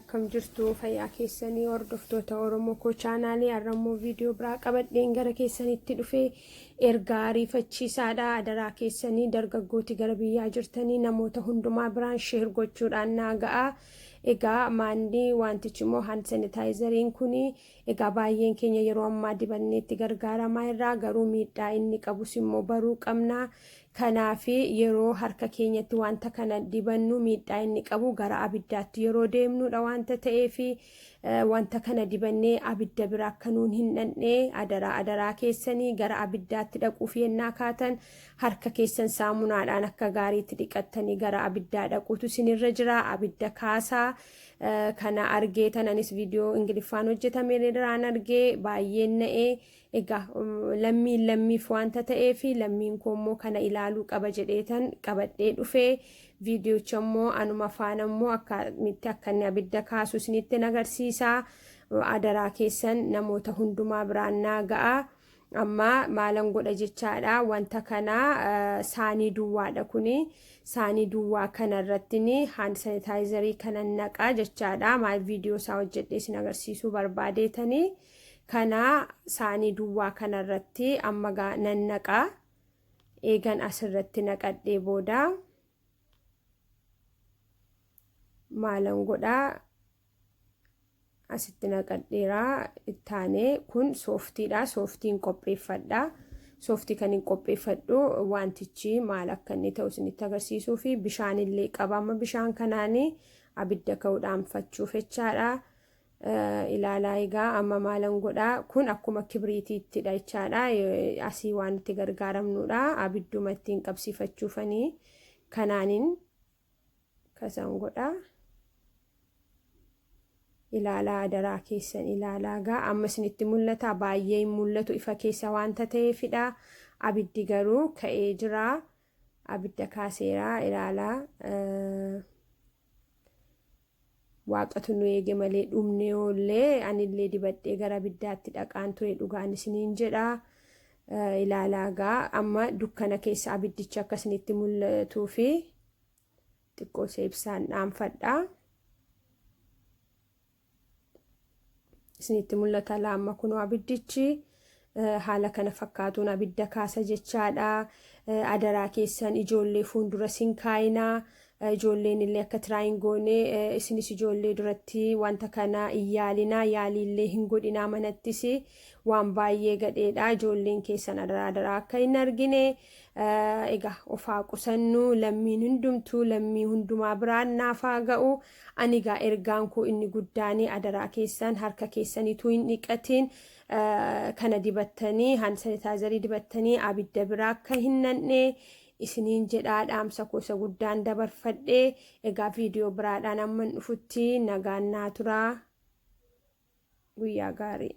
Akkam jirtu fayyaa keessanii hordoftoota Oromoo koo chaanaalii har'a immoo viidiyoo biraa qabadheen gara keessanitti dhufe ergaa ariifachiisaadha. Adaraa keessanii dargaggooti gara biyyaa jirtanii namoota hundumaa biraan sheer gochuudhaan naa ga'a. Egaa maanni wantichi immoo hand sanitizeriin kun egaa baay'een keenya yeroo ammaa dibannee itti gargaaramaa irraa garuu miidhaa inni qabus immoo baruu qabna. Kanaaf yeroo harka keenyatti wanta kana dibannu miidhaa inni qabu gara abiddaatti yeroo deemnudha wanta ta'eef wanta kana dibannee abidda bira akka nuun hin dhandhee adaraa adaraa keessanii gara abiddaatti dhaquuf yennaa kaatan harka keessan saamunaadhaan akka gaariitti dhiqattanii gara abiddaa dhaquutu isinirra jira. Abidda kaasaa kana argee tananis viidiyoo Ingiliffaan hojjetame irraan argee baay'een na'ee. Egaa lammiin lammiif wanta ta'eef lammiin koo immoo kana ilaaluu qaba jedheetan qabadhee dhufee viidiyocha immoo anuma faana immoo akkamitti akka inni abidda kaasu isinitti agarsiisa. Adaraa keessan namoota hundumaa biraan naa ga'a. Amma maalan godha jechaadha wanta kana saanii duwwaadha kuni saanii duwwaa kana irratti hand sanitizerii kana naqa jechaadha. Maal viidiyoo isaa hojjedhee isin agarsiisuu barbaadeetanii. Kana saanii duwwaa kana irratti amma gaa nan naqa. Eegan asirratti naqadhee booda maalan godhaa asitti naqadheera ittaanee kun sooftiidha. Sooftiin qopheeffadha. Sooftii kan hin qopheeffadhu wantichi maal akka inni ta'u isinitti agarsiisuu fi bishaan illee qaba. Amma bishaan kanaanii abidda ka'u dhaamfachuuf jechaadha. Ilaalaa egaa amma maalan godhaa kun akkuma kibriitiittidha jechaadha. Asii waan itti gargaaramnudha. Abidduma ittiin qabsiifachuufanii kanaanin kasan godhaa. Ilaalaa adaraa keessan ilaalaa egaa amma isinitti mul'ata baay'ee hin mul'atu ifa keessa waanta ta'eefidha. Abiddi garuu ka'ee jira. Abidda kaaseera ilaalaa. Waaqatu nu eege malee dhumnee oollee anillee dibadhee gara abiddaatti dhaqaan ture dhugaan isiniin jedha. Ilaalaa gaa amma dukkana keessa abiddichi akka isinitti mul'atuu fi xiqqoo ishee ibsaan dhaanfadha. Isinitti mul'ata laamma kunoo abiddichi haala kana fakkaatuun abidda kaasa jechaadha. Adaraa keessan ijoollee fuuldura sin kaayinaa. Ijoolleen illee akka tiraa hin goone isinis ijoollee duratti wanta kana hin yaalinaa yaalii illee hin godhinaa manattis waan baay'ee gadheedha. Ijoolleen keessan adaraa adaraa akka hin argine. Egaa of haa qusannu lammiin hundumtuu lammii hundumaa biraan naaf haa ga'u. Ani egaa ergaan koo inni guddaan adaraa keessan harka keessanituu hin dhiqatiin kana dibattanii hand sanitizerii dibattanii abidda biraa akka hin nanne isiniin jedhaa dhaamsa koo isa guddaan dabarfadhe. Egaa viidiyoo biraadhaan amman dhufutti nagaan naa turaa. Guyyaa gaarii.